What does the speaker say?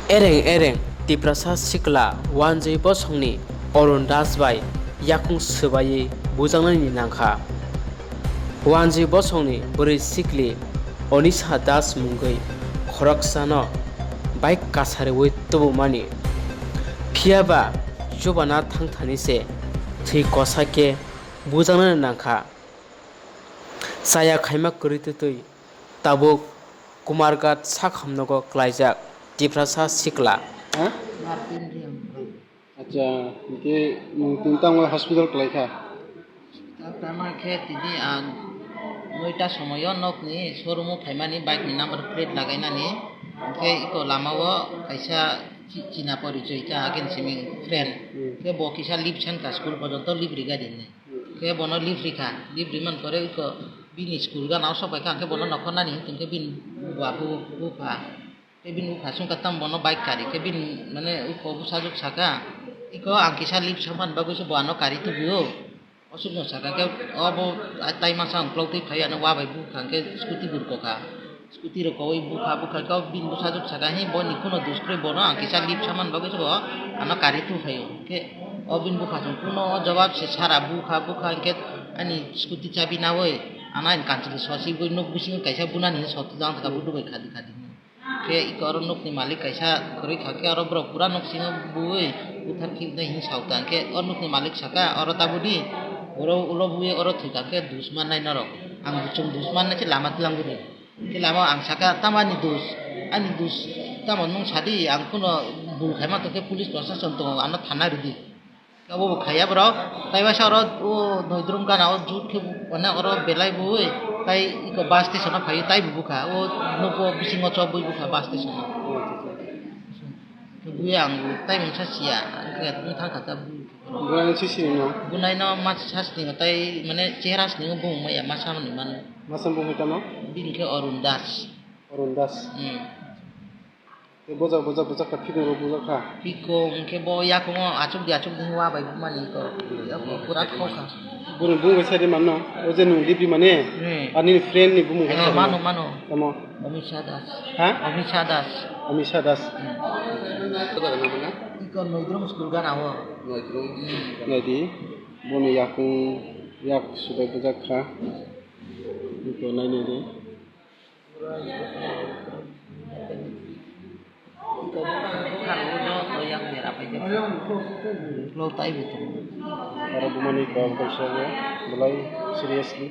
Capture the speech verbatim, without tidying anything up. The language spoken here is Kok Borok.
Ereng ereng Tiprasa sikla Wanjwi bosongni Arun Das bai yakung swbaiwi bujaknani nangkha. Wanjwi bosongni bwrwi sikli Onisha Das mungwi khoroksano bike kasariwi tubumani. Phiyaba chubana thangthani se thwi kosa khe bujaknani nangkha. Chaya khaima kwrwi twtwi tabuk Kumarghat sakhamnogo klaijak Tiprasa sikla. Ha? Martin Reang. Acha, hwnkhe nwng tini tamo hospital kwlaikha? Tamo khe tini ang noita somoio nokni showroom-o phaimani bike ni number plate lagainani, hwnkhe iko lamao kaisa chi-, china porichoi kha, hagen simi friend. Hmm. Khe bo kisa leave sankha, school porjonto leave riga dinni. Khe bono leave rikha, leave rimani pore iko bini school gana o sok paikha, hwnkhe bono nokhornani hwn tongkhe bini bua bu-, bupha. Tei bini bupha chwngkha tamo bono bike kari khe bini mane iko bwsajwk saka, iko ang kisa leave samani bagwi se bo ano kari tubio. Osukno saka khe obo tai masa ang uklok twi phai ano wabai bupha hwnkhe scooty gurkokha. Scooty rok kowi bupha bupha khe bini bwsajwk saka, "Hi, bo ni kuno dus kwrwi, bono ang kisa leave samani bagwi se bo ano kari tu phaio." Khe o bini bupha chwng kuno jawab se sara bupha bupha hwnkhe ani scooty chabi nawi ano ani kanchwlwi sochigwi nuk bisingo kaisa bunani sotwi jang saka budubai khadi khadi. Khe iko oro nukni malik kaisa kwrwi kha khe oro borok pura nuksingo bui buthar khibnai hinwi saukha hwnkhe o nukni malik saka oro tabudi oro ulo bui oro thwikha khe dus mannai norok ang chwng dus mannai se lama twlangwi rw. Khe lama ang saka, "Tamo ani dos, ani dos tamo nwng sadi, ang kuno bul khaima tongkhe police proshashan tongo, ano thana rwdi." Obo bo khaiya borok, tai waisa oro o Noidrum gana o jut khe mane oro belai bui tai iko bus station o phaiwi tai bo bukha, o nogo bisingo chobwi bukha bus station o. Bui ang tai mungsa siya, ang khe tong thangkha ta bui. Bunai sisini no? Bunai no ma sasni tai mane chehra sini bung maya masa mani mano. Masa bung hoi tamo? Bini khe Arun Das. Arun Das. Hmm. Tei bojak, bojak, bojak kha, phikung rok bojak kha. Phikung hwnkhe bo yakungo achuk di, achuk di hwnwi wabai bumani iko. Yakungo pura thokha. Boni bung bai sari manno, o je nwng dibri mane, hmm, ani friend ni bumung bai sari mano, mano. Tamo? Omisha Das. Ha? Omisha Das. Omisha Das. Hmm. Iko Noidrum school gana o. Noidrum. Hmm. Naidi, boni yakung yak subai bojak kha. Iko nainai di. Aro bumani kok kaisa o belai seriously.